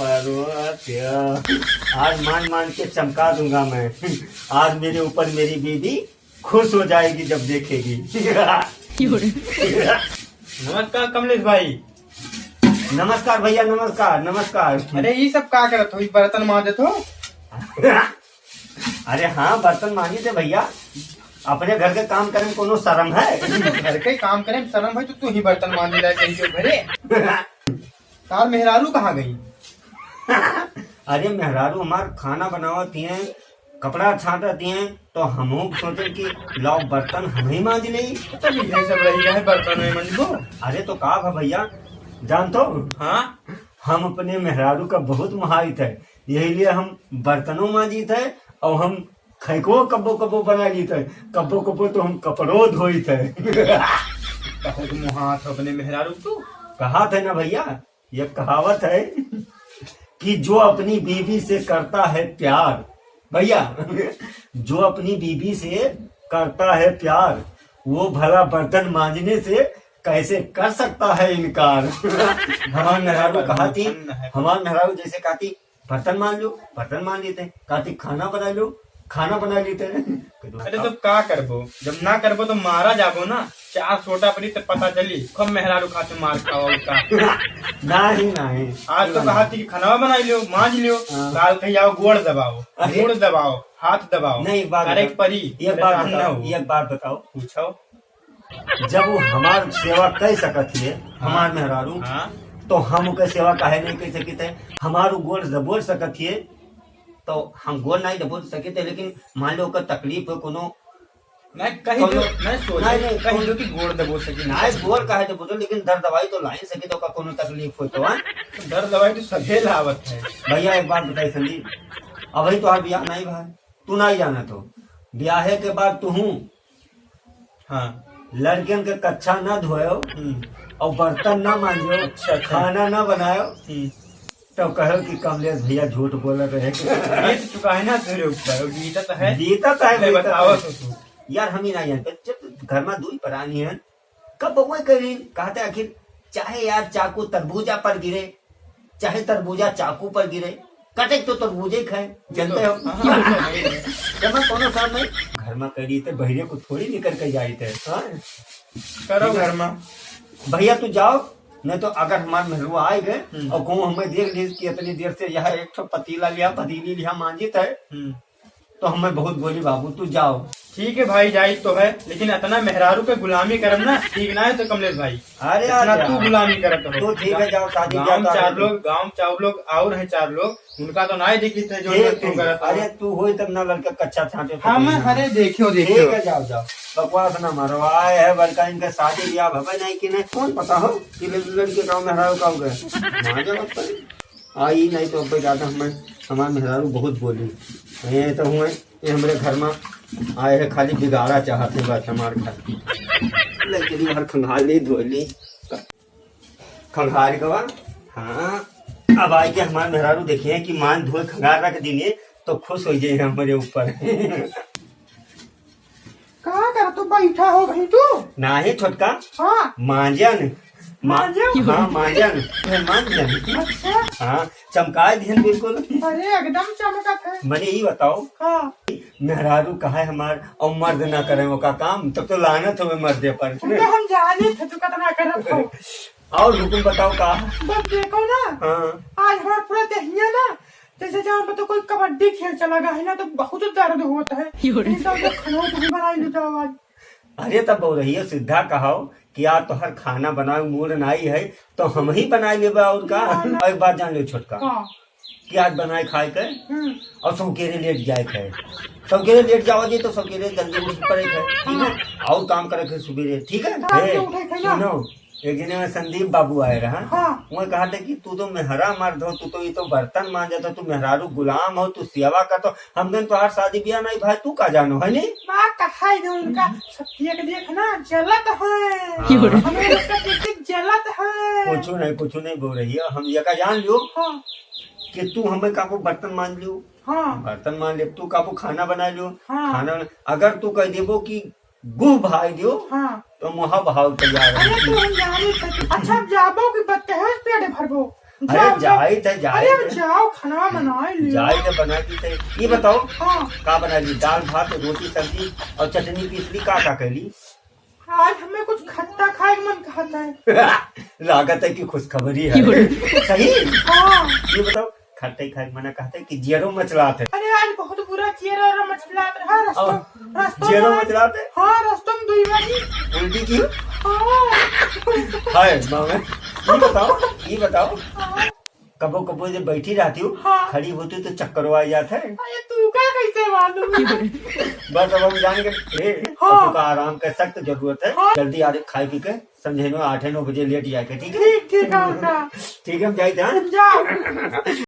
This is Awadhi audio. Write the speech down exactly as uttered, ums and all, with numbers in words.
अरे क्या, आज मान मान के चमका दूंगा मैं। आज मेरे ऊपर मेरी बीबी खुश हो जाएगी जब देखेगी। नमस्कार कमलेश भाई। नमस्कार भैया, नमस्कार, नमस्कार। अरे, ई सब का करत हो? ई बर्तन मांजत हो? अरे हाँ, बर्तन मांजी थे भैया। अपने घर के काम करे में कोनो शर्म है? घर के काम करे में शर्म है तो तू ही बर्तन मांजे लायक कहीं के घरे। तार मेहरारू कहाँ गई? अरे मेहरारू हमार खाना बनावत ही हैं, कपड़ा छांटत ही हैं, तो हमहू सोचे कि लाओ बर्तन हम ही मांज लेई। तब ये सब रही है, बर्तन नहीं मंजबो। अरे तो का भा भैया, जानत हो? हाँ? हम अपने मेहरारू का बहुत मोहाइत है, यही लिए हम बर्तनों मांजित है और हम खैको कब्बो कब्बो बना लीत है, कब्बो कब्बो तो हम कपड़ो धोइत है। बहुत मोहात हो अपने मेहरारू तू। कहात है ना भैया, ये कहावत है कि जो अपनी बीवी से करता है प्यार, भैया, जो अपनी बीवी से करता है प्यार, वो भला बर्तन मांजने से कैसे कर सकता है इनकार? हमार मेहरारू कहाती, हमार मेहरारू जैसे कहाती, "बर्तन मांज लो, बर्तन मांज लेते हैं।" कहाती, "खाना बना लो, खाना बना लेते हैं।" अरे तो का करबो, जब ना करबो तो मारा जाबो ना। चार सोटा पड़ी तो पता चली, खूब मेहरारू खाते मार खावा उसका। नहीं, नहीं। आज तो कहा थी कि खाना बना लियो, मांज लियो, हाँ। काल कही आओ, गोड़ दबाओ, अरे। मुड़ दबाओ, हाथ दबाओ। नहीं, एक बात अरे बताओ, परी, एक बात परेशान ना बताओ, हो। एक बात बताओ। पूछो। जब वो हमार सेवा कर सकत हिए, हाँ। हमार मेहरारू, हाँ। तो हम ओकर सेवा काहे नहीं कर सकित है? हमार उ गोड़ दबोच सकत हिए, तो हम गोड़ नहीं दबोच सकित है, लेकिन मान लो ओकर तकलीफ हो कोनो, नहीं, कहीं कोनो, तो, नहीं सोचे, नहीं, नहीं, कहीं कोनो, तो कि गोड़ दबोच सकी। नहीं, गोड़ काहे दबोचो, लेकिन दर्द दवाई तो लाई सकित, ओकर कोनो तकलीफ हो तो, हाँ? दर्द दवाई तो सभे लावत है। भैया, एक बात बताई संदीप, अबही तोहार बियाह नहीं भा, तू नहीं जानत हो, ब्याहे के बाद तू हूँ हाँ। लड़कियन के कच्छा ना धोयो हम्म। और बर्तन ना मांजो, अच्छा, अच्छा। खाना ना बनायो, हम्म। तो कहो कि कमलेश भैया झूठ बोल रहे हैं। बीत चुका है ना तेरे ऊपर, अब बीता तो है। बीता तो है, नहीं बीता बताओ तो है। तो तू। यार, हम ही ना जानते, जब घर में दो ही प्राणी हैं, कब बउआ करीन, कहते आखिर, चाहे यार चाकू तरबूजा पर गिरे, चाहे तरबूजा चाकू पर गिरे, कटे तो तरबूजे खाए, जानते हो? हाँ, हाँ, हाँ, हाँ। जब मैं कोनो काम नहीं, घर में करी थे, बहिरे को थोड़ी निकल के जाई थे, हाँ? करो ठीक है। घर में। भैया तू जाओ, नहीं तो अगर हमार मेहरुआ आए गए हम्म। और कहूँ हमें देख लीज कि इतनी देर से यह एक ठो पतीला लिया, पतीली लिया, मांजित है, हम्म। तो हमें बहुत बोली, "बाबू, तू जाओ।" ठीक है भाई, जाई तो है, लेकिन इतना मेहरारू के गुलामी करब ना, ठीक ना है तो कमलेश भाई। अरे यार, इतना तू गुलामी करत हो। तो ठीक है, जाओ, शादी ब्याह गाँव तो चार आगे लोग, गाँव चार लोग और हैं चार लोग, उनका तो ना ही देखी थे जो ठीक, तू ठीक। करत हो। अरे तू होई तब ना लड़का कच्छा छांटे तो हम, कोई ना। अरे देखियो, देखियो। ठीक है, जाओ, जाओ, बकवास ना मारो। आए है बड़का, इनका शादी ब्याह भवे नहीं कि नहीं, कौन पता हो कि लड़-, लड़के गाँव में हराओ का हो गए। मार जाओ अब तो। आई नहीं तो अब ज्यादा हमें, हमार मेहरारू बहुत बोली। ये तो हुए, ये हमरे घर में आए है, खाली बिगाड़ा चाहत है बस हमार घर। लेकिन हर खंगाली धोली, खंगाल गवा। हाँ, अब आए के हमार मेहरारू देखिए कि मान धोए खंगाल रख दिए तो खुश हो जाए हमारे ऊपर। का कर तू बैठा हो भाई तू? नाही छोटका। हाँ। मांजन। मा-, मांजन? हाँ, मांजन। मांजन। अच्छा। हाँ, चमकाए दिहन बिल्कुल। अरे, एकदम चमकत है। मने ई बताओ। हाँ। मेहरारू कहे हमार और मर्द ना करे ओका काम, तब तो लानत होवे मर्दे पर। वो तो हम जाने थे तू कितना करत हो। और हुकुम बताओ का? बस देखो ना। हाँ। आज हमार पूरा देहिया ना जैसे जहाँ पे तो कोई कबड्डी खेल चला गया है ना, तो बहुत दर्द होता है। यो रे। ये सब लोग खाना तो नहीं बनाई लेता आज। अरे, तब बउरहिया सीधा कहो कि आज तोहर खाना बनावे मूड नाई है, तो हम ही बनाई लेबा और का? ना, ना। एक बात जान लो छोटका, हाँ। कि आज बनाए खाए के हम्म। और सौकेरे लेट जाए के। सौकेरे लेट जाओ जी तो सौकेरे जल्दी उठ पड़े के, ठीक है? हाँ। और काम करे के सुबेरे, ठीक है? काम ए, तो उठे के ना। सुनो, एक जने में संदीप बाबू आए रहा। हाँ। वो कहा था कि तू तो मेहरा मर्द हो, तू तो, ये तो बर्तन मांजत हो, तू मेहरारू गुलाम हो, तू सेवा कर, तो हम दिन तोहार शादी ब्याह नहीं भाई, तू का जानो है नहीं? बा कहाई दे उनका सत्य के देख ना, जलत है। हाँ। हमें लोग का देख के जलत है। कुछ नहीं, कुछ नहीं बोल रही है, हम ये का जान लियो हाँ। कि तू हमें काबू बर्तन मांज लियो, हाँ। बर्तन मांज ले, तू काबू खाना बना लियो, हाँ। खाना बना, अगर तू कह देबो कि गुह भाई दियो, हाँ। तो मुहा भाव तैयार है। अरे तो हम जा रहे थे। अच्छा, अब जाबो कि बत्ते है पेट भरबो? अरे जाओ, जाओ। जाई थे, जाई अरे अब थे। जाओ, खाना बनाए लियो। जाई थे, बना दी थे। ये बताओ, हाँ। का बना ली? दाल, भात, रोटी, सब्जी और चटनी पीस ली, का का कैली? आज हमें कुछ खट्टा खाए के मन कहता है। लागत है कि खुशखबरी है। सही? हाँ। ये बताओ, खट्टे खाए के मना कहते हैं कि जियरो मचलात है। अरे आज बहुत बुरा जियरो और मचलात रहा, रस्तों, और रस्तों जियरो में। मचलात है? हाँ, रस्तों में दुई बारी। उल्टी की? हाँ। हाय, मामा, ये बताओ, ये बताओ। हाँ। कबो कबो जब बैठी रहती हूँ, हाँ। खड़ी होती तो चक्करो आ जाता है। अरे तू का कैसे मालूम? बस अब हम जान गए, ए, हाँ। अब तुका आराम के सख्त जरूरत है। हाँ। जल्दी आ रे, खाए पी के समझे नो, आठे नौ बजे लेट जाके, ठीक है? ठीक, ठीक है, उनका। ठीक है, हम जाई थे, हाँ? जाओ।